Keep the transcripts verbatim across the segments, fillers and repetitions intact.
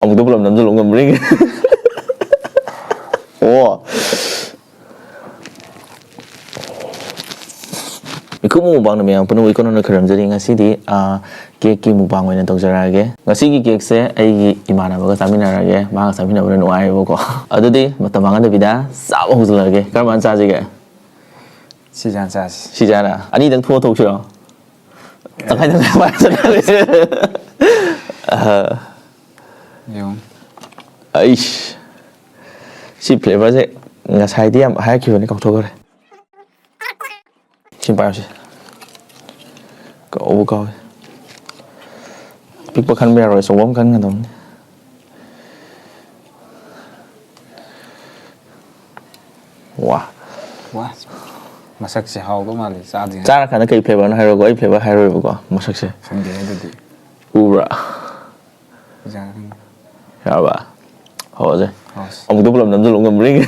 ꯑꯃꯨꯛꯇ ꯄꯨꯂꯞ ꯅꯝꯁꯤꯜꯂꯨ ꯉꯝꯕ꯭ꯔꯥ ꯌꯦꯡꯒꯦ꯫ ꯑꯣ꯫ ꯃꯤꯀꯨꯞ ꯑꯃ ꯃꯨꯛꯕꯥꯡꯅ ꯃꯌꯥꯝ ꯄꯨꯝꯅꯃꯛ ꯏꯀꯣꯟ ꯀꯣꯟꯅ ꯈꯣꯏꯔꯝꯖꯔꯤ꯫ ꯉꯁꯤꯗꯤ, ꯑ, cake ꯀꯤ mukbang ꯑꯣꯏꯅ ꯇꯧꯖꯔꯛꯑꯒꯦ꯫ ꯉꯁꯤꯒꯤ cake ꯁꯦ ꯑꯩꯒꯤ ꯏꯃꯥꯟꯅꯕꯒ ꯆꯥꯃꯤꯟꯅꯔꯒꯦ꯫ ꯃꯥꯒ ꯆꯥꯃꯤꯟꯅꯕꯅ ꯅꯨꯡꯉꯥꯏꯌꯦꯕꯀꯣ꯫ ꯑꯗꯨꯗꯤ ꯃꯇꯝ ꯃꯥꯡꯍꯟꯗꯕꯤꯗ ꯆꯥꯕ ꯍꯧꯖꯤꯜꯂꯛꯑꯒꯦ꯫ ꯀꯔꯝꯕꯅ ꯆꯥꯁꯤꯒꯦ? ꯁꯤꯖꯥꯅ ꯆꯥꯁꯤ꯫ ꯁꯤꯖꯥꯅ? ꯑꯅꯤꯗꯪ ꯊꯣꯛꯑ ꯊꯣꯛꯁꯤꯔꯣ? ꯇꯪꯈꯥꯏ ꯇꯪꯈꯥꯏ ꯄꯥꯏꯔ ꯆꯠꯈ꯭ꯔꯁꯦ꯫ ꯑꯍ꯫ ꯌꯦꯡꯉꯨ꯫ ꯑꯩꯁ꯫ ꯁꯤ flavour ꯁꯦ ꯉꯁꯥꯏꯗꯤ ꯌꯥꯝ ꯍꯥꯏꯔꯛꯈꯤꯕꯅꯤ, ꯀꯥꯎꯊꯣꯛꯈ꯭ꯔꯦ꯫ ꯁꯤ ꯄꯥꯏꯔꯣ, ꯁꯤ꯫ ꯀꯥꯎꯕꯨ ꯀꯥꯎꯋꯦ꯫ ꯑꯄꯤꯛꯄ ꯈꯟꯕ ꯌꯥꯔꯣꯏ, ꯑꯆꯧꯕ ꯑꯃ ꯈꯟꯒꯗꯕꯅꯤ꯫ ꯋꯥ꯫ ꯋꯥ꯫ ꯃꯁꯛꯁꯦ ꯍꯥꯎꯗꯧ ꯃꯥꯜꯂꯦ, ꯆꯥꯗ꯭ꯔꯤꯉꯩ꯫ ꯆꯥꯔꯀꯥꯟꯗ ꯀꯩ flavour ꯅꯣ ꯍꯥꯏꯔꯣꯀꯣ, ꯑꯩ flavour ꯍꯥꯏꯔꯣꯏꯕꯀꯣ, ꯃꯁꯛꯁꯦ꯫ ꯈꯪꯗꯦ ꯑꯗꯨꯗꯤ꯫ ꯎꯕ꯭ꯔꯥ? ꯐꯖꯅ ꯈꯪꯗꯦ꯫ ꯌꯥꯔꯕ? ꯍꯧꯔꯁꯦ꯫ ꯍꯧꯔꯁꯦ꯫ ꯑꯃꯨꯛꯇ ꯄꯨꯂꯞ ꯅꯝꯁꯤꯜꯂꯨ ꯉꯝꯕ꯭ꯔꯥ ꯌꯦꯡꯒꯦ꯫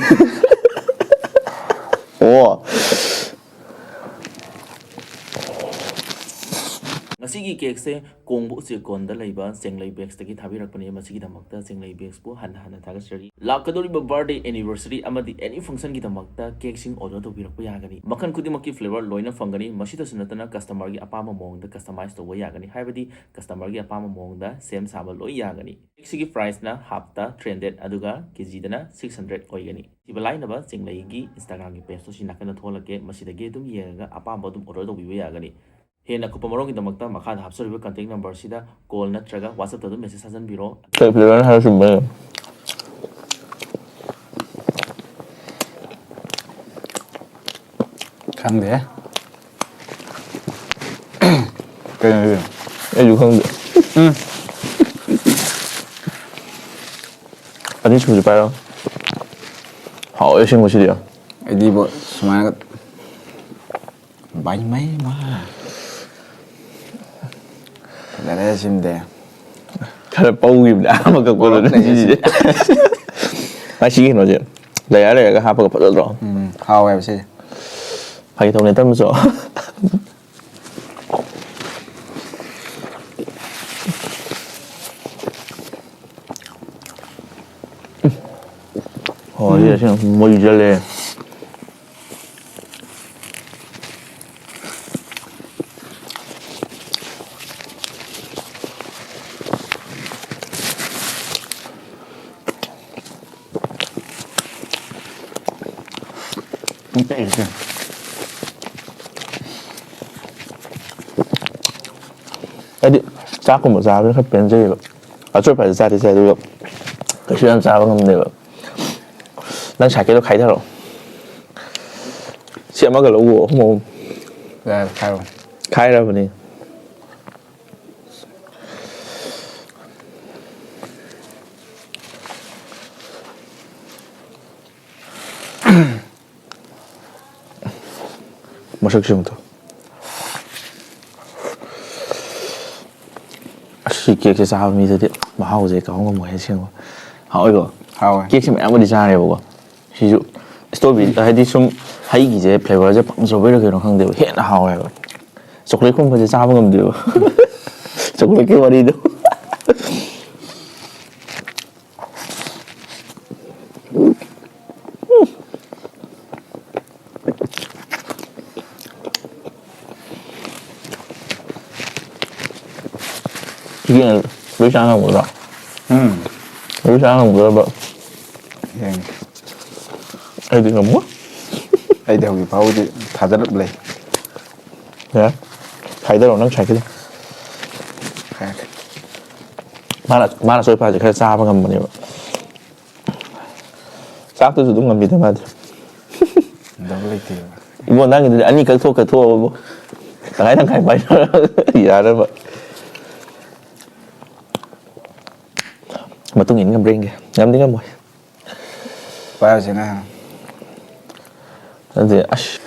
ꯑꯣ꯫ ꯉꯁꯤꯒꯤ cake ꯁꯦ ꯀꯣꯡꯕ ꯎꯆꯦꯛꯀꯣꯟꯗ ꯂꯩꯕ ꯆꯦꯡꯂꯩ Bakes ꯇꯒꯤ ꯊꯥꯕꯤꯔꯛꯄꯅꯦ꯫ ꯃꯁꯤꯒꯤꯗꯃꯛꯇ ꯆꯦꯡꯂꯩ Bakes ꯄꯨ ꯍꯟꯅ ꯍꯟꯅ ꯊꯥꯒꯠꯆꯔꯤ꯫ ꯂꯥꯛꯀꯗꯧꯔꯤꯕ birthday, anniversary ꯑꯃꯗꯤ any function ꯒꯤꯗꯃꯛꯇ cake ꯁꯤꯡ order ꯇꯧꯕꯤꯔꯛꯄ ꯌꯥꯒꯅꯤ꯫ ꯃꯈꯜ ꯈꯨꯗꯤꯡꯃꯛꯀꯤ flavour ꯂꯣꯏꯅ ꯐꯪꯒꯅꯤ꯫ ꯃꯁꯤꯗꯁꯨ ꯅꯠꯇꯅ customer ꯒꯤ ꯑꯄꯥꯝꯕ ꯃꯑꯣꯡꯗ customize ꯇꯧꯕ ꯌꯥꯒꯅꯤ, ꯍꯥꯏꯕꯗꯤ customer ꯒꯤ ꯑꯄꯥꯝꯕ ꯃꯑꯣꯡꯗ ꯁꯦꯝ ꯁꯥꯕ ꯂꯣꯏ ꯌꯥꯒꯅꯤ꯫ Cake ꯁꯤꯒꯤ price ꯅ half ꯇ three hundred, ꯑꯗꯨꯒ KG ꯗꯅ six hundred ꯑꯣꯏꯒꯅꯤ꯫ ꯊꯤꯕ ꯂꯥꯏꯅꯕ ꯆꯦꯡꯂꯩꯒꯤ Instagram ꯒꯤ page ꯇꯣ ꯁꯤ ꯅꯥꯀꯟꯗ ꯊꯣꯛꯍꯜꯂꯛꯀꯦ, ꯃꯁꯤꯗꯒꯤ ꯑꯗꯨꯝ ꯌꯦꯡꯉꯒ ꯑꯄꯥꯝꯕ ꯑꯗꯨꯝ order ꯇꯧꯕꯤꯕ ꯌꯥꯒꯅꯤ꯫ ꯍꯦꯟꯅ ꯑꯀꯨꯞꯄ ꯃꯔꯣꯜꯒꯤꯗꯃꯛꯇ ꯃꯈꯥꯗ ꯍꯥꯞꯆꯔꯤꯕ contact number ꯁꯤꯗ call ꯅꯠꯇ꯭ꯔꯒ WhatsApp ꯇ ꯑꯗꯨꯝ message ꯊꯥꯖꯟꯕꯤꯔꯣ꯫ ꯀꯩ flavour ꯅꯣ ꯍꯥꯏꯔꯣ, ꯆꯨꯝꯕ? ꯈꯪꯗꯦ꯫ ꯀꯩꯅꯣ ꯁꯤꯕꯣ? ꯑꯩꯁꯨ ꯈꯪꯗꯦ꯫ ꯎꯝ꯫ ꯑꯅꯤꯁꯨꯕꯁꯦ ꯄꯥꯏꯔꯣ꯫ ꯍꯥꯎꯋꯦ ꯑꯁꯦꯡꯕ ꯁꯤꯗꯤ ꯌꯥꯝ꯫ ꯑꯩꯗꯤ ꯕꯣ ꯁꯨꯃꯥꯏꯅꯒ ꯕꯥꯏ ꯃꯩ ꯃꯥ꯫ ꯐꯖꯔꯦ ꯁꯤꯃꯗꯤ꯫ ꯈꯔ ꯄꯧꯈꯤꯕꯅꯦ ꯑꯍꯥꯟꯕ ꯀꯛꯄꯗꯨꯅ ꯄꯧꯔꯛꯇꯦ ꯁꯤꯁꯦ꯫ ꯁꯤꯗꯤ꯫ ꯃꯥꯏ ꯁꯤꯒꯤ ꯀꯩꯅꯣꯁꯦ ꯂꯩꯌꯔ ꯂꯩꯔꯒ ꯍꯥꯞꯄꯒ ꯐꯖꯗ꯭ꯔꯣ? ꯎꯝ, ꯍꯥꯎꯋꯦꯕ ꯁꯤꯁꯦ꯫ ꯐꯥꯒꯤ ꯇꯧꯅꯦ ꯇꯝꯃꯁꯨ꯫ ꯑꯣ, ꯁꯤ ꯑꯁꯦꯡꯕ ꯃꯣꯏꯁꯨ ꯆꯠꯂꯦ꯫ ꯍꯥꯏꯗꯤ ꯆꯥꯛꯀꯨꯝꯕ ꯆꯥꯕꯗ ꯈꯔ ꯄꯦꯟꯖꯩꯌꯦꯕ꯫ ꯑꯆꯣꯏ ꯑꯄꯥꯁꯦ ꯆꯥꯗꯤ ꯆꯥꯏ, ꯑꯗꯨꯒ ꯀꯩꯁꯨ ꯌꯥꯝ ꯆꯥꯕ ꯉꯝꯗꯦꯕ꯫ ꯅꯪ ꯁꯥꯏꯀꯜꯗꯣ ꯈꯥꯏꯊꯔꯛꯑꯣ꯫ ꯁꯤ ꯑꯃꯒ ꯂꯧꯑꯣ, ꯑꯍꯨꯝ ꯑꯍꯨꯝ꯫ ꯌꯥꯔꯦ, ꯈꯥꯏꯔꯣ꯫ ꯈꯥꯏꯔꯕꯅꯤ꯫ ꯃꯁꯛꯁꯦ ꯑꯃꯨꯛꯇ꯫ ꯑꯁ, ꯁꯤ ꯀꯦꯛꯁꯦ ꯆꯥꯕ ꯃꯤꯗꯗꯤ ꯃꯍꯥꯎꯁꯦ ꯀꯥꯎ ꯉꯝꯃꯣꯏ, ꯑꯁꯦꯡꯕ꯫ ꯍꯥꯎꯋꯤꯀꯣ? ꯍꯥꯎꯋꯦ꯫ ꯀꯦꯛꯁꯦ ꯃꯌꯥꯝꯕꯨꯗꯤ ꯆꯥꯔꯦꯕꯀꯣ, ꯁꯤꯁꯨ strawberry, ꯍꯥꯏꯗꯤ ꯁꯨꯝ ꯍꯩꯒꯤꯁꯦ flavorꯁꯦ ꯄꯥꯝꯖꯕꯩꯔꯥ ꯀꯩꯅꯣ ꯈꯪꯗꯦꯕ, ꯍꯦꯟꯅ ꯍꯥꯎꯋꯦꯕ꯫ Chocolateꯀꯨꯝꯕꯁꯦ ꯆꯥꯕ ꯉꯝꯗꯦꯕ꯫ Chocolateꯀꯤ ꯋꯥꯔꯤꯗꯣ꯫ ꯆꯤꯀꯦꯟ ꯂꯣꯏ ꯆꯥ ꯉꯝꯒꯗ꯭ꯔꯣ? ꯎꯝ꯫ ꯂꯣꯏ ꯆꯥ ꯉꯝꯒꯗ꯭ꯔꯕ? ꯌꯦꯡꯒꯦ꯫ ꯑꯩꯗꯤ ꯉꯝꯃꯣꯏ꯫ ꯑꯩꯗꯤ ꯍꯧꯖꯤꯛ ꯐꯥꯎꯕꯗꯤ ꯊꯥꯖꯔꯞ ꯂꯩ꯫ ꯌꯥꯔꯦ꯫ ꯈꯥꯏꯗꯔꯣ ꯅꯪ ꯁꯥꯏꯀꯜꯗꯣ꯫ ꯈꯥꯏꯔꯛꯀꯦ꯫ ꯃꯥꯅ, ꯃꯥꯅ ꯑꯆꯣꯏ ꯑꯄꯥꯁꯦ ꯈꯔ ꯆꯥꯕ ꯉꯝꯕꯅꯦꯕ꯫ ꯆꯥꯛꯇꯨꯁꯨ ꯑꯗꯨꯝ ꯉꯝꯕꯤꯗ ꯃꯥꯗꯤ꯫ ꯗꯕꯜ ꯂꯩꯇꯦꯕ꯫ ꯏꯕꯣ, ꯅꯪꯒꯤꯗꯨꯗꯤ ꯑꯅꯤ ꯀꯛꯊꯣꯛ, ꯀꯛꯊꯣꯛꯑꯕꯕꯨ꯫ ꯇꯪꯈꯥꯏ ꯇꯪꯈꯥꯏ ꯄꯥꯏꯅꯔꯒ ꯌꯥꯅꯕ꯫ ꯃꯇꯨꯡ ꯏꯟ ꯉꯝꯕ꯭ꯔꯥ ꯌꯦꯡꯒꯦ꯫ ꯉꯝꯗꯤ ꯉꯝꯃꯣꯏ꯫ ꯄꯥꯏꯔꯁꯤꯅ꯫ ꯑꯗꯨꯗꯤ ꯑꯁ꯫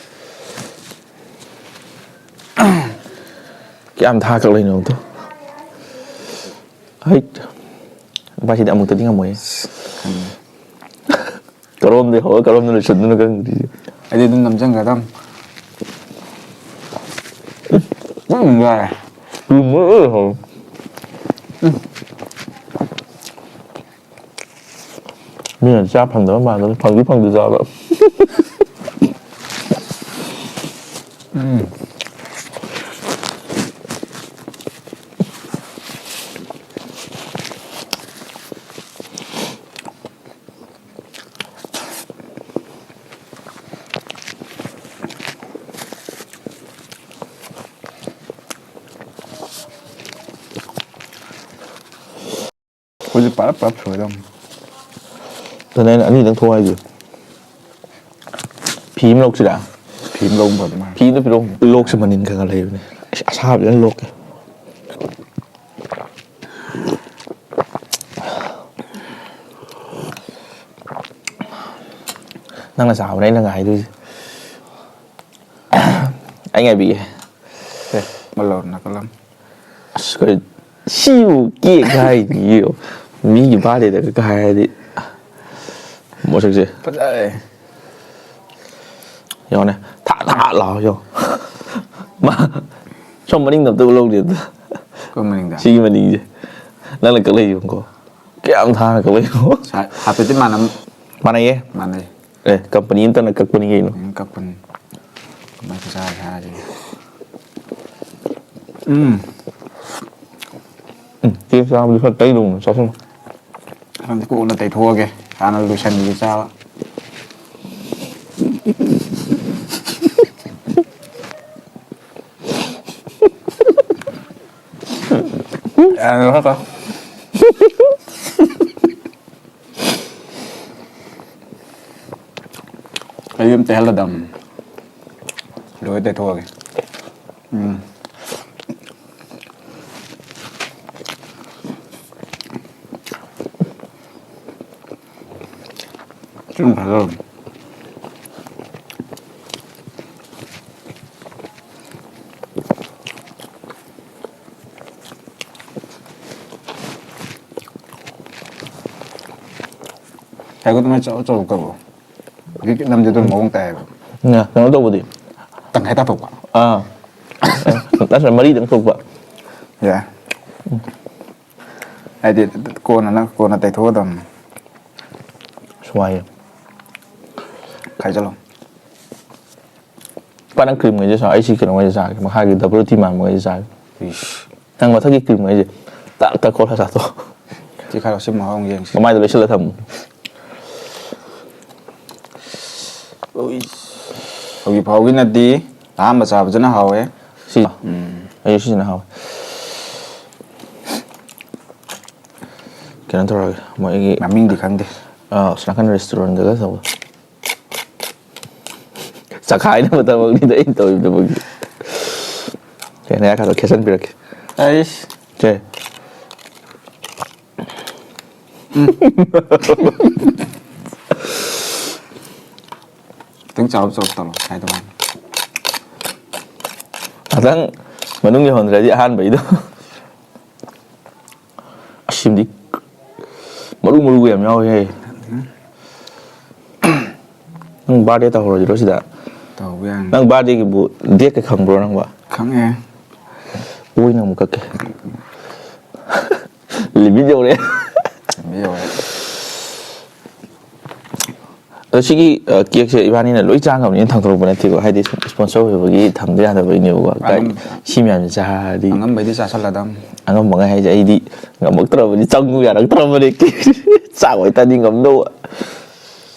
ꯀꯌꯥꯝ ꯊꯥ ꯀꯛꯂꯛꯏꯅꯣ ꯑꯝꯇ꯫ ꯍꯩꯠ꯫ ꯚꯥꯏ, ꯁꯤꯗꯤ ꯑꯃꯨꯛꯇꯗꯤ ꯉꯝꯃꯣꯏꯍꯦ꯫ ꯈꯪꯉꯦ꯫ ꯀꯔꯣꯝꯗꯩ ꯍꯧꯔ ꯀꯔꯣꯝꯗ ꯂꯣꯏꯁꯟꯗꯣꯏꯅꯣ ꯈꯪꯗ꯭ꯔꯤ꯫ ꯑꯩꯗꯤ ꯑꯗꯨꯝ ꯅꯝꯖꯟꯒ꯭ꯔꯗꯝ꯫ ꯎꯝ, ꯌꯥꯔꯦ꯫ ꯎꯝ, ꯎꯝ, ꯎꯝ꯫ ꯃꯤꯅ ꯆꯥ ꯐꯪꯗꯕ ꯃꯥꯟꯗꯅ ꯐꯪꯗꯤ ꯐꯪꯗꯖꯥꯠꯂꯣ? ꯑꯩꯈꯣꯏꯁꯦ ꯄꯥꯔꯞ ꯄꯥꯔꯞ ꯁꯣꯏꯗꯧꯅꯤ꯫ ꯑꯗꯨꯅ ꯑꯩꯅ ꯑꯅꯤꯗꯪ ꯊꯣꯛ ꯍꯥꯏꯁꯦ꯫ ꯐꯤ ꯑꯃ ꯂꯧꯁꯤꯔꯥ? ꯐꯤ ꯑꯃ ꯂꯧꯕ ꯐꯗꯧ ꯃꯥꯜꯂꯦ꯫ ꯐꯤꯗ ꯄꯤꯔꯛꯑꯣ꯫ ꯂꯣꯛꯁꯦ ꯃꯅꯤꯟ ꯈꯔ ꯈꯔ ꯂꯩꯕꯅꯦ꯫ ꯑꯁ, ꯑꯁꯥꯕꯁꯤꯅ ꯂꯣꯛꯀꯦ꯫ ꯅꯪꯅ ꯆꯥꯕꯅꯦ ꯑꯩꯅ ꯉꯥꯏꯗꯣꯏꯁꯦ꯫ ꯑꯩ ꯉꯥꯏꯕꯤꯒꯦ꯫ ꯑꯦ, ꯃꯨꯜꯂꯧꯔꯦ ꯅꯥꯀꯜ ꯑꯃ꯫ ꯑꯁ, ꯀꯩ-, ꯁꯤꯕꯨ ꯀꯦꯛ ꯍꯥꯏꯅꯤꯌꯣ꯫ ꯃꯤꯒꯤ ꯕꯥꯔꯗꯦꯗꯒ ꯍꯥꯏꯔꯗꯤ꯫ ꯃꯁꯛꯁꯦ꯫ ꯐꯖꯔꯦ꯫ ꯌꯦꯡꯉꯣꯅꯦ꯫ ꯊꯥ ꯊꯥ ꯂꯥꯎ ꯌꯦꯡꯉꯣ꯫ ꯃꯥ ꯁꯣꯝ ꯃꯅꯤꯡꯗ ꯑꯝꯇ ꯎꯠꯍꯧꯗꯦ ꯑꯝꯇ꯫ ꯑꯩꯈꯣꯏ ꯃꯅꯤꯡꯗ꯫ ꯁꯤꯒꯤ ꯃꯅꯤꯡꯁꯦ꯫ ꯅꯪꯅ ꯀꯛꯂꯛꯏ ꯌꯦꯡꯉꯨꯀꯣ꯫ ꯀꯌꯥꯝ ꯊꯥꯅ ꯀꯛꯂꯛꯏꯅꯣ꯫ ꯁꯥ-, ꯍꯥꯏꯐꯦꯠꯇꯤ ꯃꯥꯟꯅ-, ꯃꯥꯟꯅꯩꯌꯦ꯫ ꯃꯥꯟꯅꯩ꯫ ꯑꯦ, ꯀꯝꯄꯅꯤ ꯑꯝꯇꯅ ꯀꯛꯄꯅꯤ ꯀꯩꯅꯣ꯫ ꯎꯝ, ꯀꯛꯄꯅꯤ꯫ ꯀꯃꯥꯏ ꯆꯥ-, ꯆꯥꯁꯤꯒꯦ? ꯎꯝ꯫ ꯎꯝ, ꯀꯦꯛ ꯆꯥꯕꯗꯤ ꯈꯔ ꯇꯩꯗꯧꯕꯅꯤ, ꯆꯥꯁꯤꯜꯂꯣ꯫ ꯈꯪꯗꯦ, ꯀꯣꯟꯅ ꯇꯩꯊꯣꯛꯑꯒꯦ꯫ ꯍꯥꯟꯅ ꯂꯣꯏꯁꯟꯈꯤꯒꯦ ꯆꯥꯕ꯫ ꯌꯥꯔꯦ, ꯂꯧꯊꯣꯛꯈ꯭ꯔꯣ꯫ ꯑꯩ ꯑꯗꯨꯝ ꯇꯩꯍꯜꯂꯗꯝꯅꯤ꯫ ꯂꯣꯏ ꯇꯩꯊꯣꯛꯑꯒꯦ꯫ ꯎꯝ꯫ ꯁꯤꯅ ꯐꯖꯕꯅꯤ꯫ ꯍꯥꯏꯒꯨꯝꯗꯅ ꯑꯆꯧ ꯑꯆꯧꯕ ꯀꯛꯑꯣ꯫ ꯍꯧꯖꯤꯛꯀꯤ ꯅꯝꯗꯤ ꯑꯗꯨꯝ ꯃꯑꯣꯡ ꯇꯥꯏꯌꯦꯕ꯫ ꯅ-, ꯀꯩꯅꯣ ꯇꯧꯕꯗꯤ? ꯇꯪꯈꯥꯏ ꯇꯥꯊꯣꯛꯄ꯫ ꯑꯥ꯫ ꯅꯠꯇ꯭ꯔ ꯃꯔꯤꯗꯪ ꯊꯣꯛꯄ꯫ ꯌꯥꯏ꯫ ꯍꯥꯏꯗꯤ ꯀꯣꯟꯅ ꯅꯪ ꯀꯣꯟꯅ ꯇꯩꯊꯣꯛꯑꯗꯝꯅꯤ꯫ ꯋꯥꯏꯌꯦ꯫ ꯈꯥꯏꯖꯜꯂꯣ꯫ ꯄꯥ, ꯅꯪ ꯀ꯭ꯔꯤꯝꯉꯩꯁꯦ ꯁꯥ, ꯑꯩ ꯁꯤ ꯀꯩꯅꯣꯉꯩꯁꯦ ꯆꯥꯒꯦ, ꯃꯈꯥꯒꯤ ꯗꯕꯜ ꯇꯤ ꯃꯥꯟꯕꯉꯩꯁꯦ ꯆꯥꯒꯦ꯫ ꯏꯁ꯫ ꯅꯪ ꯃꯊꯛꯀꯤ ꯀ꯭ꯔꯤꯝꯉꯩꯁꯦ ꯇꯥꯛ ꯇꯥꯛ ꯈꯣꯠꯂ ꯆꯥꯊꯣꯛ꯫ ꯁꯤ ꯈꯔ ꯁꯤ ꯃꯍꯥꯎ ꯑꯃꯨꯛ ꯌꯦꯡꯁꯤ꯫ ꯃꯃꯥꯏꯗ ꯂꯣꯏꯁꯤꯜꯂ ꯊꯝꯃꯨ꯫ ꯍꯧꯖꯤꯛ ꯐꯥꯎꯒꯤꯅꯗꯤ ꯑꯍꯥꯟꯕ ꯆꯥꯕꯗꯨꯅ ꯍꯥꯎꯋꯦ꯫ ꯁꯤ ꯑꯩꯁꯨ ꯁꯤꯁꯤꯅ ꯍꯥꯎꯋꯦ꯫ ꯀꯩꯅꯣ ꯇꯧꯔꯒꯦ, ꯃꯣꯏꯒꯤ ꯃꯃꯤꯡꯗꯤ ꯈꯪꯗꯦ꯫ ꯑꯥ, ꯑꯁ ꯅꯥꯀꯟ ꯔꯦꯁꯇꯨꯔꯦꯟꯗꯒ ꯇꯧꯕ꯫ ꯆꯈꯥꯏꯅꯕ ꯊꯕꯛꯅꯤꯗ ꯑꯩꯅ ꯇꯧꯔꯤꯕ ꯊꯕꯛꯁꯦ꯫ ꯁꯦ, ꯅꯌꯥ ꯈꯔ ꯈꯦꯠꯆꯟꯕꯤꯔꯛꯀꯦ꯫ ꯑꯩꯁ꯫ ꯁꯦ꯫ ꯈꯤꯇꯪ ꯆꯥꯎꯔꯞ ꯆꯥꯎꯔꯞ ꯇꯧꯔꯣ ꯍꯥꯏꯗꯣ ꯃꯥꯅ꯫ ꯈꯤꯇꯪ ꯃꯅꯨꯡ ꯌꯧꯍꯟꯗ꯭ꯔꯗꯤ ꯑꯍꯥꯟꯕꯩꯗꯣ꯫ ꯑꯁꯤꯃꯗꯤ ꯃꯔꯨ ꯃꯔꯨꯒ ꯌꯥꯝ ꯌꯥꯎꯋꯦꯍꯦ꯫ ꯅꯪ ꯕꯥꯔꯗꯦ ꯇꯧꯍꯧꯔꯁꯤꯔꯣ ꯁꯤꯗ? ꯇꯧꯕ ꯌꯥꯅꯤ꯫ ꯅꯪ ꯕꯥꯔꯗꯦꯒꯤꯕꯨ ꯗꯦꯠꯀ ꯈꯪꯕ꯭ꯔꯣ ꯅꯪꯕꯣ? ꯈꯪꯉꯦ꯫ ꯑꯣꯏꯅ ꯑꯃꯨꯛ ꯀꯛꯀꯦ꯫ ꯂꯤꯃꯤꯠ ꯌꯧꯔꯦ꯫ ꯂꯤꯃꯤꯠ ꯌꯧꯔꯦ꯫ ꯑꯗꯣ ꯁꯤꯒꯤ, ꯑ, ꯀꯦꯛꯁꯦ ꯏꯕꯥꯅꯤꯅ ꯂꯣꯏ ꯆꯥ ꯉꯝꯅꯤꯅ ꯊꯥꯡꯗꯣꯔꯛꯄ ꯅꯠꯇꯦꯀꯣ, ꯍꯥꯏꯗꯤ ꯁ꯭ꯄꯣꯟꯁꯔ ꯑꯣꯏꯕꯒꯤ ꯊꯝꯗ ꯌꯥꯗꯕꯩꯅꯦꯕꯀꯣ꯫ ꯑꯗꯨꯝ ꯁꯤ ꯃꯌꯥꯝꯁꯦ ꯆꯥꯔꯗꯤ ꯑꯉꯝꯕꯩꯗꯤ ꯆꯥꯁꯜꯂꯗꯝ꯫ ꯑꯉꯝꯕꯉꯩ ꯍꯥꯏꯁꯦ ꯑꯩꯗꯤ ꯉꯝꯃꯛꯇ꯭ꯔꯕꯅꯤ, ꯆꯪꯉꯨ ꯌꯥꯔꯛꯇ꯭ꯔꯕꯅꯦ꯫ ꯆꯥꯕ ꯑꯣꯏꯇꯥꯔꯗꯤ ꯉꯝꯗꯧꯕ꯫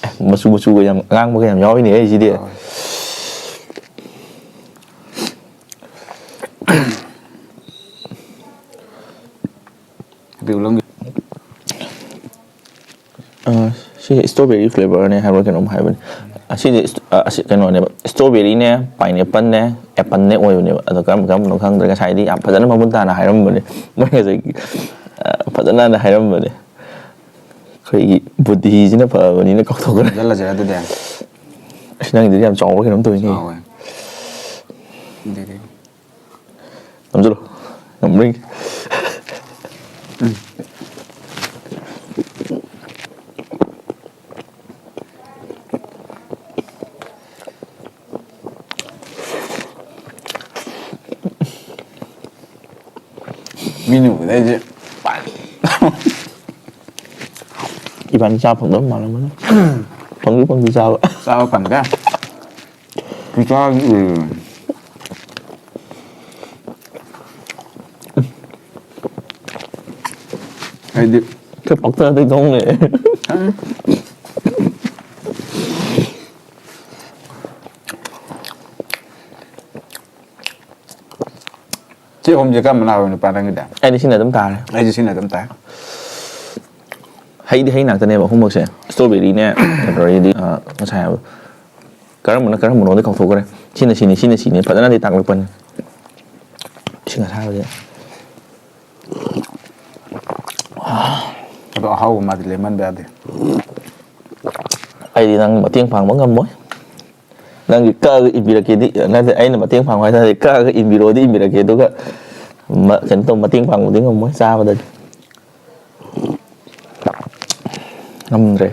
ꯑꯦ, ꯃꯆꯨ ꯃꯆꯨꯒ ꯌꯥꯝ ꯑꯉꯥꯡꯕꯒ ꯌꯥꯝ ꯌꯥꯎꯔꯤꯅꯦ ꯑꯩꯁꯤꯗꯤ꯫ ꯌꯥꯎꯋꯦ꯫ ꯍꯥꯏꯕꯤꯌꯨ, ꯂꯧꯒꯦ꯫ ꯑ, ꯁꯤ strawberry flavour ꯅꯦ ꯍꯥꯏꯕ꯭ꯔꯥ ꯀꯩꯅꯣꯝ ꯍꯥꯏꯕꯅꯤ꯫ ꯑꯁꯤꯗꯤ ꯏꯁ-, ꯑ, ꯑꯁꯤ ꯀꯩꯅꯣꯅꯦꯕ, strawberry ꯅꯦ, pineapple ꯅꯦ, apple ꯅꯦ ꯑꯣꯏꯕꯅꯦꯕ꯫ ꯑꯗꯣ ꯀꯔꯝ ꯀꯔꯝꯕꯅꯣ ꯈꯪꯗ꯭ꯔꯦ꯫ ꯉꯁꯥꯏꯗꯤ ꯌꯥꯝ ꯐꯖꯅ ꯃꯃꯨꯠ ꯇꯥꯅ ꯍꯥꯏꯔꯝꯕꯅꯦ꯫ ꯃꯣꯏ ꯉꯁꯥꯏꯒꯤ, ꯑ, ꯐꯖꯅ ꯍꯥꯏꯔꯝꯕꯅꯦ꯫ ꯑꯩꯈꯣꯏꯒꯤ ꯕꯨꯙꯤꯁꯤꯅ ꯐꯕꯅꯤꯅ ꯀꯥꯎꯊꯣꯛꯈ꯭ꯔꯦ꯫ ꯆꯠꯂꯁꯤꯔꯥ ꯑꯗꯨꯗꯤ? ꯑꯁ, ꯅꯪꯒꯤꯗꯨꯗꯤ ꯌꯥꯝ ꯆꯥꯎꯕ ꯀꯩꯅꯣꯝ ꯇꯧꯋꯤꯅꯦ꯫ ꯆꯥꯎꯋꯦ꯫ ꯑꯗꯨꯗꯤ ꯅꯝꯁꯤꯜꯂꯣ꯫ ꯅꯝꯕ꯭ꯔꯤꯡ꯫ ꯃꯤꯅ ꯎꯕꯗ ꯑꯩꯁꯦ ꯏꯕꯥꯅꯤ ꯆꯥ ꯐꯪꯗꯕ ꯃꯥꯜꯂꯝꯃꯅꯤ꯫ ꯐꯪꯗꯤ ꯐꯪꯗꯤ ꯆꯥꯕ꯫ ꯆꯥꯕ ꯐꯪꯗꯦ꯫ ꯈꯨꯆꯥꯗꯤ ꯑꯣꯏꯔꯣꯏ꯫ ꯑꯩꯗꯤ ꯈꯔ ꯄꯛꯊꯗꯣꯏ ꯇꯧꯅꯦ꯫ ꯁꯤ ꯑꯍꯨꯝꯁꯦ ꯀꯔꯝꯕꯅ ꯍꯥꯎꯏ, ꯅꯨꯄꯥ, ꯅꯪꯒꯤꯗꯤ? ꯑꯩꯗꯤ ꯁꯤꯅ ꯑꯗꯨꯝ ꯇꯥꯔꯦ꯫ ꯑꯩꯁꯨ ꯁꯤꯅ ꯑꯗꯨꯝ ꯇꯥꯏ꯫ ꯍꯩꯗꯤ ꯍꯩ ꯉꯥꯛꯇꯅꯦꯕ ꯑꯍꯨꯝꯃꯛꯁꯦ꯫ ꯏꯁꯇ꯭ꯔꯣꯕꯦꯔꯤꯅꯦ, ꯑꯗꯨꯗꯒꯤꯗꯤ, ꯑ, ꯉꯁꯥꯏ ꯍꯥꯏꯕ ꯀꯔꯝꯕꯅ ꯀꯔꯝꯕꯅꯣꯗꯤ ꯀꯥꯎꯊꯣꯛꯈ꯭ꯔꯦ꯫ ꯁꯤꯅ ꯁꯤꯅꯤ, ꯁꯤꯅ ꯁꯤꯅꯤ ꯐꯖꯅꯗꯤ ꯇꯥꯛꯂꯛꯄꯅꯤ꯫ ꯏꯁꯤꯡ ꯑꯁꯥꯕꯁꯦ꯫ ꯑꯗꯣ ꯑꯍꯥꯎꯕ ꯃꯥꯗꯤ ꯂꯦꯝꯍꯟꯕ ꯌꯥꯗꯦ꯫ ꯑꯩꯗꯤ ꯅꯪ ꯃꯇꯦꯡ ꯄꯥꯡꯕ ꯉꯝꯃꯣꯏ꯫ ꯅꯪꯒꯤ ꯀꯛꯑꯒ ꯏꯟꯕꯤꯔꯛꯀꯦꯗꯤ, ꯅꯠꯇꯦ, ꯑꯩꯅ ꯃꯇꯦꯡ ꯄꯥꯡꯕ ꯍꯥꯏꯇꯥꯔꯦ, ꯀꯛꯑꯒ ꯏꯟꯕꯤꯔꯛꯑꯣꯗꯤ ꯏꯟꯕꯤꯔꯛꯀꯦ, ꯑꯗꯨꯒ ꯃ-, ꯀꯩꯅꯣ ꯇꯧ, ꯃꯇꯦꯡ ꯄꯥꯡꯕꯗꯤ ꯉꯝꯃꯣꯏ ꯆꯥꯕꯗꯗꯤ꯫ ꯉꯝꯗ꯭ꯔꯦ꯫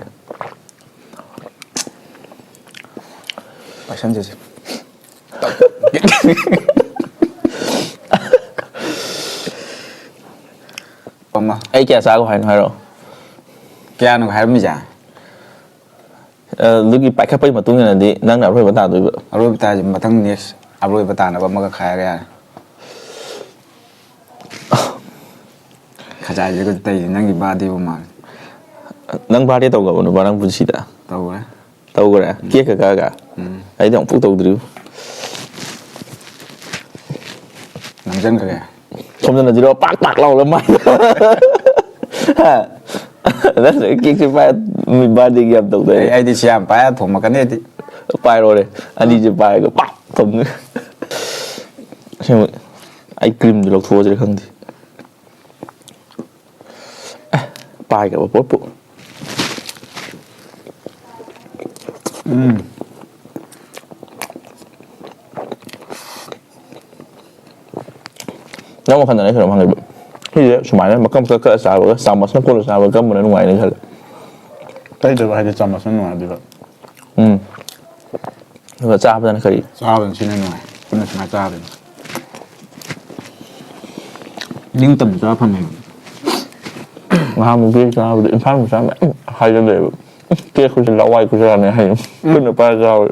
ꯄꯥꯏꯁꯟꯁꯤꯁꯦ꯫ ꯑꯃ꯫ ꯑꯩ ꯀꯌꯥ ꯆꯥꯈꯣ ꯍꯥꯏꯅꯣ ꯍꯥꯏꯔꯛꯑꯣ꯫ ꯀꯌꯥꯅꯣ ꯍꯥꯏꯔꯝꯃꯤꯁꯦ? ꯑ, ꯑꯗꯨꯒꯤ ꯄꯥꯏꯈꯠꯄꯒꯤ ꯃꯇꯨꯡ ꯏꯟꯅꯗꯤ ꯅꯪꯅ ꯑꯔꯣꯏꯕ ꯇꯥꯗꯣꯏꯕ꯫ ꯑꯔꯣꯏꯕ ꯇꯥꯔꯗꯤ ꯃꯊꯪ next ꯑꯔꯣꯏꯕ ꯇꯥꯅꯕ ꯑꯃꯒ ꯈꯥꯏꯔꯒ ꯌꯥꯔꯦ꯫ ꯈꯖꯥꯏꯁꯤꯒ ꯇꯩꯔꯤ, ꯅꯪꯒꯤ ꯕꯥꯔꯗꯦꯕꯨ ꯃꯥꯜꯂꯦ꯫ ꯅꯪ ꯕꯥꯔꯗꯦ ꯇꯧꯈ꯭ꯔꯕꯣ ꯅꯨꯄꯥ ꯅꯪ ꯄꯨꯟꯁꯤꯗ? ꯇꯧꯈ꯭ꯔꯦ꯫ ꯇꯧꯈ꯭ꯔꯦ? ꯎꯝ꯫ ꯀꯦꯛꯀ ꯀꯛꯑꯒ? ꯎꯝ꯫ ꯑꯩꯗꯤ ꯑꯃꯨꯛꯐꯥꯎ ꯇꯧꯗ꯭ꯔꯤꯕꯣ꯫ ꯅꯪꯁꯤꯟꯈ꯭ꯔꯦ꯫ ꯁꯣꯝꯗꯅ ꯖꯤꯔꯣ ꯄꯥꯛ ꯄꯥꯛ ꯂꯥꯎꯔ ꯃꯥꯏꯗ꯫ ꯍꯥ? ꯅꯠꯇ꯭ꯔꯒ ꯀꯦꯛꯁꯦ ꯄꯥꯏꯔ ꯃꯤ ꯕꯥꯔꯗꯦꯒꯤ ꯌꯥꯝ ꯇꯧꯗꯣꯏꯅꯦ꯫ ꯑꯩ, ꯑꯩꯗꯤ ꯁꯤ ꯌꯥꯝ ꯄꯥꯏꯔ ꯊꯣꯝꯃꯛꯀꯅꯤ ꯑꯩꯗꯤ꯫ ꯄꯥꯏꯔꯣꯅꯦ꯫ ꯑꯅꯤꯁꯦ ꯄꯥꯏꯔꯒ ꯄꯥꯛ ꯊꯣꯝꯅꯤ꯫ ꯑꯁꯦꯡꯕ ꯑꯩ ꯀ꯭ꯔꯤꯝꯗꯨ ꯂꯧꯊꯣꯛꯑꯁꯤꯔ ꯈꯪꯗꯦ꯫ ꯑꯦ, ꯄꯥꯏꯈ꯭ꯔꯕ ꯄꯣꯠꯄꯨ꯫ ꯎꯝ꯫ ꯅꯪ ꯋꯥꯈꯜꯗꯅ ꯑꯩ ꯀꯩꯅꯣꯝ ꯍꯪꯒꯦꯕ꯫ ꯁꯤꯁꯦ ꯁꯨꯃꯥꯏꯅ ꯃꯀꯛ ꯃꯀꯛ ꯀꯛꯑ ꯆꯥꯕꯒ ꯆꯥꯃꯁꯅ ꯀꯣꯠꯂ ꯆꯥꯕꯒ ꯀꯔꯝꯕꯅ ꯅꯨꯡꯉꯥꯏꯅ ꯈꯜꯂꯦ? ꯇꯩꯗꯕ ꯍꯥꯏꯗꯤ ꯆꯥꯃꯁꯅ ꯅꯨꯡꯉꯥꯏꯗꯣꯏꯕ꯫ ꯎꯝ꯫ ꯑꯗꯨꯒ ꯆꯥꯕꯗꯅ ꯀꯔꯤ? ꯆꯥꯕꯗꯅ ꯁꯤꯅ ꯅꯨꯡꯉꯥꯏ꯫ ꯄꯨꯟꯅ ꯁꯨꯃꯥꯏꯅ ꯆꯥꯕꯗꯅ꯫ ꯅꯤꯡꯇꯝꯅ ꯆꯥꯕ ꯐꯪꯉꯦꯕ꯫ ꯅꯍꯥꯟꯃꯨꯛ ꯀꯦꯛ ꯆꯥꯕꯗ ꯏꯝꯐꯥꯜ ꯃꯆꯥ ꯃꯌꯥꯝ ꯍꯥꯏꯖꯜꯂꯛꯑꯦꯕ꯫ "ꯀꯦꯛ ꯈꯨꯁꯤ ꯂꯋꯥꯏ ꯈꯨꯁꯥꯅꯦ" ꯍꯥꯏ꯫ ꯈꯨꯠꯅ ꯄꯥꯏꯔ ꯆꯥꯕ꯫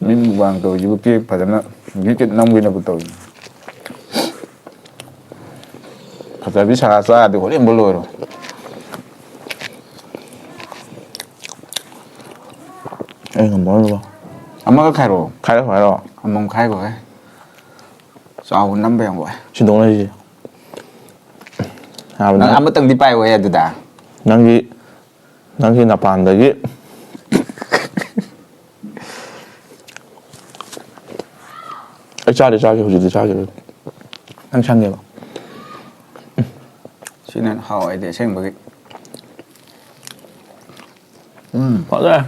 ꯃꯤ ꯃꯨꯛꯕꯥꯡ ꯇꯧꯔꯤꯁꯤꯕꯨ ꯀꯦꯛ ꯐꯖꯅ ꯒꯤꯠ ꯒꯤꯠ ꯅꯝꯒꯦꯅꯕꯨ ꯇꯧꯔꯤ꯫ ꯐꯖꯕꯤ ꯁꯥꯔ ꯆꯥꯔꯗꯤ ꯍꯣꯔꯦꯟꯕꯨ ꯂꯣꯏꯔꯣꯏ꯫ ꯑꯩ ꯉꯝꯃꯔꯣꯏꯕ꯫ ꯑꯃꯒ ꯈꯥꯏꯔꯛꯑꯣ꯫ ꯈꯥꯏꯔꯛꯑꯣ, ꯈꯥꯏꯔꯛꯑꯣ꯫ ꯑꯃꯃꯝ ꯈꯥꯏꯈꯣꯍꯦ꯫ ꯆꯥꯎꯕ ꯅꯝꯕ ꯌꯥꯝ ꯋꯥꯏ꯫ ꯁꯤꯟꯗꯣꯛꯅꯔꯤꯁꯦ꯫ ꯌꯥꯕꯅꯦ꯫ ꯅꯪ ꯑꯃꯇꯪꯗꯤ ꯄꯥꯏꯌꯣꯍꯦ ꯑꯗꯨꯗ꯫ ꯅꯪꯒꯤ, ꯅꯪꯒꯤ ꯅꯄꯥꯟꯗꯒꯤ꯫ ꯑꯩ ꯆꯥꯗꯤ ꯆꯥꯒꯦ, ꯍꯧꯖꯤꯛꯇꯤ ꯆꯥꯈꯤꯔꯣꯏ꯫ ꯅꯪ ꯁꯪꯒꯦꯕ꯫ ꯁꯤꯅ ꯍꯥꯎꯋꯦ ꯑꯩꯗꯤ ꯑꯁꯦꯡꯕꯒꯤ꯫ ꯎꯝ꯫ ꯐꯖꯔꯦ꯫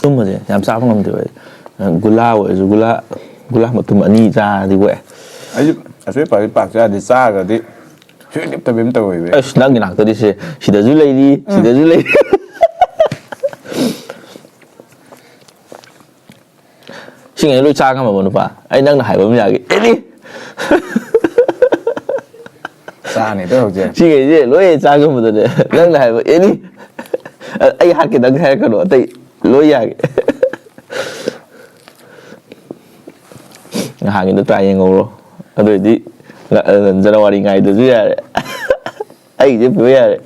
ꯇꯨꯝꯕꯁꯦ ꯌꯥꯝ ꯆꯥꯕ ꯉꯝꯗꯦꯕ ꯑꯩ꯫ ꯒꯨꯂꯥ ꯑꯣꯏꯔꯁꯨ, ꯒꯨꯂꯥ, ꯒꯨꯂꯥ ꯃꯇꯨꯝ ꯑꯅꯤ ꯆꯥꯔꯗꯤ ꯋꯥꯏ꯫ ꯑꯩꯁꯨ ꯑꯆꯣꯏ ꯑꯄꯥꯗꯤ ꯄꯥꯛ ꯆꯥꯗꯦ, ꯆꯥꯔꯒꯗꯤ ꯁꯨꯡꯂꯦꯞ ꯂꯦꯞꯇꯕꯤ ꯑꯃ ꯇꯧꯋꯦꯕ꯫ ꯑꯁ, ꯅꯪꯒꯤ ꯅꯥꯛꯇꯗꯤ ꯁꯦ, ꯁꯤꯗꯁꯨ ꯂꯩꯔꯤ, ꯎꯝ꯫ ꯁꯤꯗꯁꯨ ꯂꯩꯔꯤ꯫ ꯁꯤꯉꯩ ꯂꯣꯏ ꯆꯥ ꯉꯝꯃꯕ ꯅꯨꯄꯥ? ꯑꯩ ꯅꯪꯅ ꯍꯥꯏꯕ ꯑꯃ ꯌꯥꯒꯦ꯫ ꯑꯦꯅꯤ! ꯆꯥꯅꯤꯗ ꯍꯧꯖꯤꯛ꯫ ꯁꯤꯈꯩꯁꯦ ꯂꯣꯏ ꯆꯥ ꯉꯝꯕꯗꯅꯦ, ꯅꯪꯅ ꯍꯥꯏꯕ ꯑꯦꯅꯤ꯫ ꯑ-, ꯑꯩ ꯍꯥꯠꯀꯦ ꯅꯪ ꯍꯥꯏꯔꯛꯀꯅꯨ, ꯑꯇꯩ ꯂꯣꯏ ꯌꯥꯒꯦ꯫ ꯅꯍꯥꯟꯒꯤꯗꯣ try ꯌꯦꯡꯍꯧꯔꯣ꯫ ꯑꯗꯨ ꯑꯣꯏꯗꯤ ꯉ-, ꯑ, ꯖꯅꯋꯥꯔꯤ ꯉꯥꯏꯗ꯭ꯔꯁꯨ ꯌꯥꯔꯦ꯫ ꯑꯩꯒꯤꯁꯦ ꯄꯨ ꯌꯥꯔꯦ꯫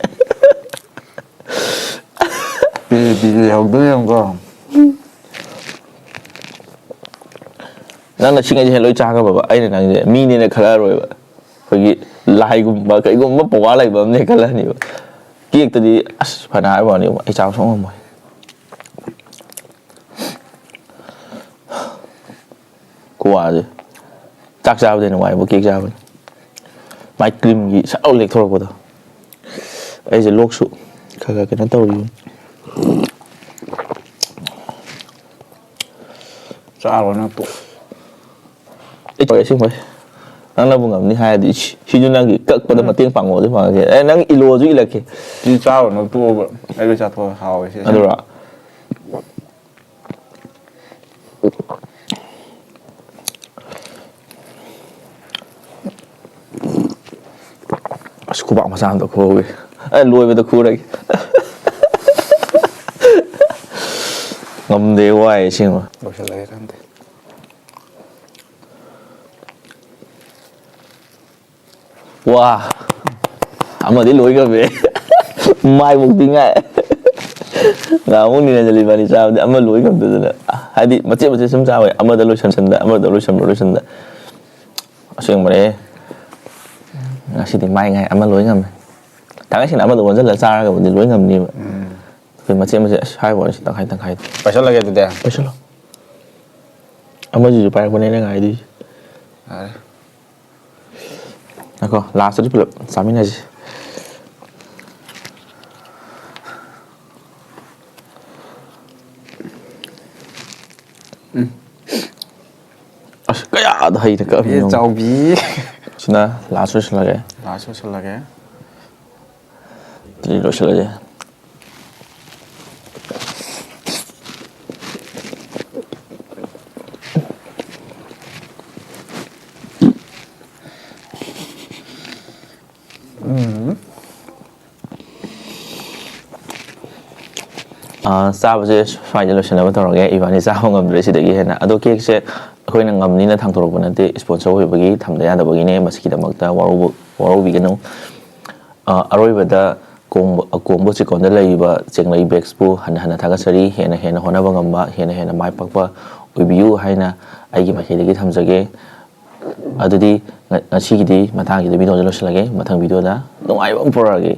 ꯄꯤꯔꯤ ꯄꯤꯔꯤ ꯍꯧꯗꯣꯏ ꯌꯦꯡꯉꯨꯀꯣ꯫ ꯅꯪꯅ ꯁꯤꯉꯩꯁꯦ ꯂꯣꯏ ꯆꯥꯈ꯭ꯔꯕꯕ, ꯑꯩꯅ ꯅꯪꯁꯦ ꯃꯤꯅꯦꯅ ꯈꯜꯂꯛꯑꯔꯣꯏꯕ꯫ ꯑꯩꯈꯣꯏꯒꯤ ꯂꯥꯏꯒꯨꯝꯕ ꯀꯩꯒꯨꯝꯕ power ꯂꯩꯕ ꯑꯃꯅꯦ ꯈꯜꯂꯅꯤꯕ꯫ ꯀꯦꯛꯇꯗꯤ ꯑꯁ, ꯐꯅ ꯍꯥꯏꯕ ꯋꯥꯅꯤ, ꯑꯩ ꯆꯥꯕ ꯁꯨꯡꯉꯝ ꯉꯝꯃꯣꯏ꯫ ꯈꯨꯋꯥꯁꯦ꯫ ꯆꯥꯛ ꯆꯥꯕꯗꯩ ꯅꯨꯡꯉꯥꯏꯕ ꯀꯦꯛ ꯆꯥꯕꯅꯤ꯫ ꯃꯥꯏ creamꯒꯤ ꯁꯠ ꯂꯥꯎ ꯂꯦꯛꯊꯣꯔꯛꯄꯗꯣ꯫ ꯑꯩꯁꯦ ꯂꯣꯛꯁꯨ ꯈꯔ ꯈꯔ ꯀꯩꯅꯣ ꯇꯧꯔꯤꯕꯅꯤ꯫ ꯆꯥꯔꯣ ꯅꯪ ꯇꯣꯛ꯫ ꯑꯩ ꯇꯧꯔꯦ ꯑꯁꯦꯡꯕꯩ꯫ ꯅꯪꯅꯕꯨ ꯉꯝꯅꯤ ꯍꯥꯏꯔꯗꯤ, ꯁꯤ-, ꯁꯤꯁꯨ ꯅꯪꯒꯤ ꯀꯛꯄꯗ ꯎꯝ꯫ ꯃꯇꯦꯡ ꯄꯥꯡꯉꯣꯗꯤ ꯐꯪꯉꯒꯦ꯫ ꯑꯦ, ꯅꯪ ꯏꯂꯣꯁꯨ ꯏꯜꯂꯛꯀꯦ꯫ ꯁꯤ ꯆꯥꯔꯣ ꯅꯪ ꯇꯣꯛꯑꯒ꯫ ꯑꯩ ꯂꯣꯏ ꯆꯥꯊꯣꯛꯑꯦ, ꯍꯥꯎꯋꯦ ꯁꯤ꯫ ꯑꯗꯨꯔꯣ? ꯑꯁ, ꯈꯨꯕꯥꯛ ꯃꯆꯥ ꯑꯝꯇ ꯈꯨꯍꯧꯒꯦ꯫ ꯑꯦ, ꯂꯣꯏꯕꯗ ꯈꯨꯔꯒꯦ꯫ ꯉꯝꯗꯦ, ꯋꯥꯏ ꯑꯁꯦꯡꯕ꯫ ꯂꯣꯏꯁꯤꯜꯂꯒꯦ ꯈꯟꯗꯦ꯫ ꯋꯥ꯫ ꯑꯃꯗꯤ ꯂꯣꯏꯈ꯭ꯔꯃꯦ꯫ ꯃꯥꯏꯃꯨꯛꯇꯤ ꯉꯥꯏ꯫ ꯅꯍꯥꯟꯃꯨꯛ ꯅꯤꯔꯟꯖꯂꯤ ꯏꯕꯥꯅꯤ ꯆꯥꯕꯗꯤ ꯑꯃ ꯂꯣꯏ ꯉꯝꯗꯗꯅ꯫ ꯍꯥꯏꯗꯤ ꯃꯆꯦꯠ ꯃꯆꯦꯠ ꯁꯨꯝ ꯆꯥꯕ ꯌꯥꯏ꯫ ꯑꯃꯗ ꯂꯣꯏꯁꯟ-, ꯂꯣꯏꯁꯟꯗ, ꯑꯃꯗ ꯂꯣꯏꯁꯟꯕ ꯂꯣꯏꯁꯟꯗ꯫ ꯑꯁꯦꯡꯕꯅꯦ꯫ ꯉꯁꯤꯗꯤ ꯃꯥꯏ ꯉꯥꯏ ꯑꯃ ꯂꯣꯏ ꯉꯝꯃꯦ꯫ ꯊꯥꯡꯒꯩ ꯁꯦꯡꯅ ꯑꯃꯗ ꯑꯣꯟꯁꯤꯜꯂ ꯆꯥꯔꯒꯕꯨꯗꯤ ꯂꯣꯏ ꯉꯝꯅꯤꯕ꯫ ꯎꯝ꯫ ꯑꯩꯈꯣꯏ ꯃꯆꯦꯠ ꯃꯆꯦꯠ, ꯑꯁ, ꯍꯥꯏꯕ ꯋꯥꯅꯤ, ꯁꯤ ꯇꯪꯈꯥꯏ ꯇꯪꯈꯥꯏ꯫ ꯄꯥꯏꯁꯜꯂꯒꯦ ꯑꯗꯨꯗꯤ꯫ ꯄꯥꯏꯁꯜꯂꯣ꯫ ꯑꯃꯁꯤꯁꯨ ꯄꯥꯏꯔꯛꯄꯅꯦ ꯑꯩꯅ ꯉꯥꯏꯗꯣꯏꯁꯦ꯫ ꯌꯥꯔꯦ꯫ ꯉꯥꯏꯈꯣ, ꯂꯥꯁꯇꯗꯤ ꯄꯨꯂꯞ ꯆꯥꯃꯤꯟꯅꯁꯤ꯫ ꯎꯝ꯫ ꯑꯁ, ꯀꯌꯥꯗ ꯍꯩꯅ ꯀꯛꯑꯝꯃꯤꯅꯣ? ꯑꯦ, ꯆꯥꯎꯕꯤ꯫ ꯁꯤꯅ ꯂꯥꯁ ꯑꯣꯏꯁꯤꯜꯂꯒꯦ꯫ ꯂꯥꯁ ꯑꯣꯏꯁꯤꯜꯂꯒꯦ꯫ ꯑꯗꯨꯗꯤ ꯂꯣꯏꯁꯤꯜꯂꯁꯦ꯫ ꯎꯝ꯫ ꯑꯥ, ꯆꯥꯕꯁꯦ ꯁ꯭ꯋꯥꯏꯗ ꯂꯣꯏꯁꯤꯟꯅꯕ ꯇꯧꯔꯒꯦ꯫ ꯏꯕꯥꯅꯤ ꯆꯥꯕ ꯉꯝꯗ꯭ꯔꯦ ꯁꯤꯗꯒꯤ ꯍꯦꯟꯅ꯫ ꯑꯗꯣ ꯀꯦꯛꯁꯦ ꯑꯩꯈꯣꯏꯅ ꯉꯝꯅꯤꯅ ꯊꯥꯡꯗꯣꯔꯛꯄ ꯅꯠꯇꯦ, ꯏꯁꯄꯣꯟꯁꯔ ꯑꯣꯏꯕꯒꯤ ꯊꯝꯗ ꯌꯥꯗꯕꯒꯤꯅꯦ꯫ ꯃꯁꯤꯒꯤꯗꯃꯛꯇ ꯋꯥꯔꯧꯕ-, ꯋꯥꯔꯧꯕꯤꯒꯅꯨ꯫ ꯑꯥ, ꯑꯔꯣꯏꯕꯗ ꯀꯣꯡꯕ-, ꯀꯣꯡꯕ ꯆꯤꯀꯣꯟꯗ ꯂꯩꯔꯤꯕ ꯆꯦꯡꯂꯩ ꯕꯦꯛꯁꯄꯨ ꯍꯟꯅ ꯍꯟꯅ ꯊꯥꯒꯠꯆꯔꯤ꯫ ꯍꯦꯟꯅ ꯍꯦꯟꯅ ꯍꯣꯠꯅꯕ ꯉꯝꯕ, ꯍꯦꯟꯅ ꯍꯦꯟꯅ ꯃꯥꯏ ꯄꯥꯛꯄ ꯑꯣꯏꯕꯤꯌꯨ ꯍꯥꯏꯅ ꯑꯩꯒꯤ ꯃꯥꯏꯀꯩꯗꯒꯤ ꯊꯝꯖꯒꯦ꯫ ꯑꯗꯨꯗꯤ ꯉ-, ꯉꯁꯤꯒꯤꯗꯤ ꯃꯇꯥꯡꯁꯤꯗ ꯚꯤꯗꯤꯑꯣꯁꯦ ꯂꯣꯏꯁꯤꯜꯂꯒꯦ꯫ ꯃꯊꯪ ꯚꯤꯗꯤꯑꯣꯗ ꯅꯨꯡꯉꯥꯏꯕ ꯑꯃ ꯄꯨꯔꯛꯑꯒꯦ꯫